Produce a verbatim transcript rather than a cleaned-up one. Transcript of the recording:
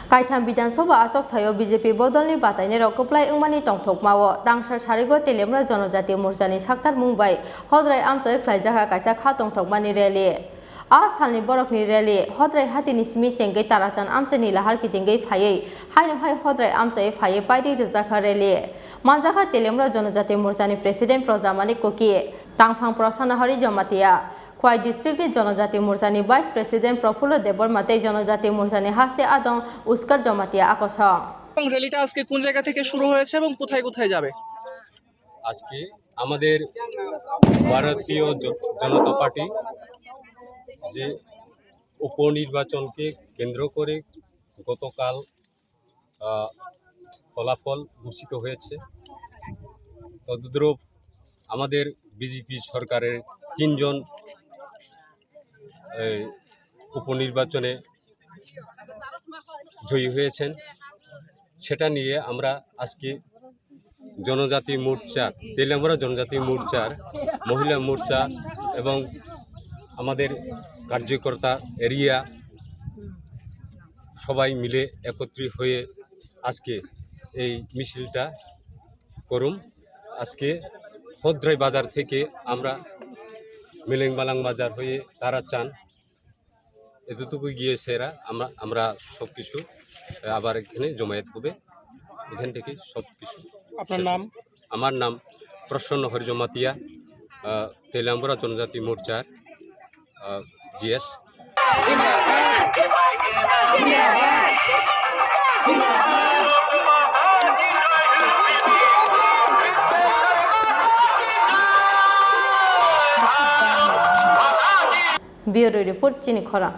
Kaitham Bidhan Sabha achuk thaio B J P bodolni bachainairok kwplai wngmani tongthokmao tangsa sarigo Telemra Jonojati Morchani saktarmung bai hodrai amchoi khlaijak kaisa kha tongthokmani rally. A salni borokni rally hodrai hatini simi chengwi Tarachan amchaini lahar kitingwi phaiwi haino hai hodrai amchoi phaiwi paidi rwjakha rally. Manjakha Telemra Jonojati Morchani President Projamani Kuki, Tangphang Prosana Hari Jamatia, Khwai District ni Jonojati Morchani Vice President Profullo Debbarma tei Jonojati Morchani haste adong Uskar Jamatia akosong. এবং র্যালিটা আজকে কোন জায়গা থেকে শুরু হয়েছে এবং কোথায় কোথায় যাবে? আজকে আমাদের ভারতীয় জ-, জনতা পার্টি যে উপনির্বাচনকে কেন্দ্র করে গতকাল, আহ, ফলাফল ঘোষিত হয়েছে। তদ্রূপ আমাদের বিজেপি সরকারের তিনজন এই উপনির্বাচনে জয়ী হয়েছেন। সেটা নিয়ে আমরা আজকে জনজাতি মোর্চা, তেলিয়ামুড়া জনজাতি মোর্চার মহিলা মোর্চা এবং আমাদের কার্যকর্তা এরিয়া সবাই মিলে একত্রিত হয়ে আজকে এই মিছিলটা করুম। আজকে হদ্রাই বাজার থেকে আমরা মিলিংবালাং বাজার হয়ে তারাচান এতটুকু গিয়েছে এরা। আমরা, আমরা সবকিছু, আহ, আবার এখানে জমায়েত হবে। এখান থেকে সবকিছু আপনার শেষ নাম? হবে। আমার নাম প্রসন্ন হরিজমাতিয়া, আহ, তেলাম্বরা জনজাতি মোর্চার, আহ, GS. Bureau Report, chini khorang.